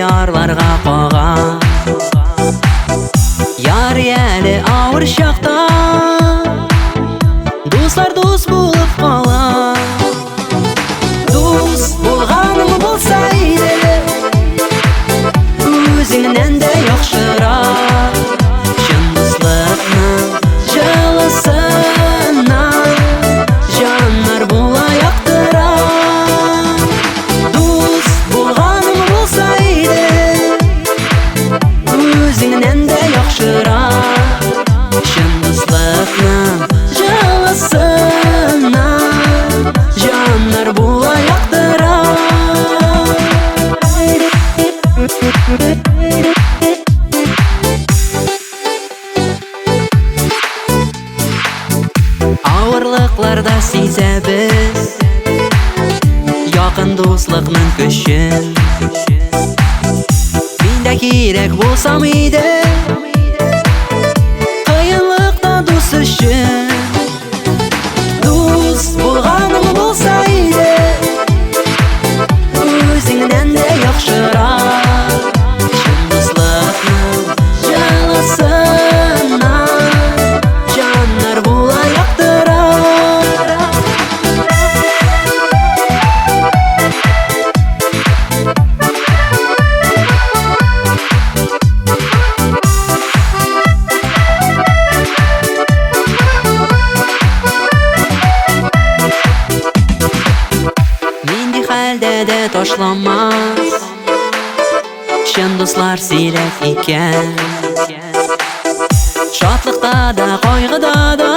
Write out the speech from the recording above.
ярларга кага. Ярый әле авыр чакта дуслар дус булып кала. Дус булганың булса иде, үзеңнән дә яхшырак. Чын дуслыкның җылысына җаннар була яктырак. Дус булганың булса иде, үзеңнән дә яхшырак. Чын дуслыкның җылысына җаннар була яктырак. Авырлыкларда сизәбез якын дуслыкның көчен. Мин дә кирәк булсам иде кыенлыкта дус өчен. Дус булганың булса иде, үзеңнән дә яхшырак. Чын дуслыкның җылысына җаннар була яктырак. Нинди хәлдә дә ташламас чын дуслар сирәк икән. Шатлыкта да, кайгыда да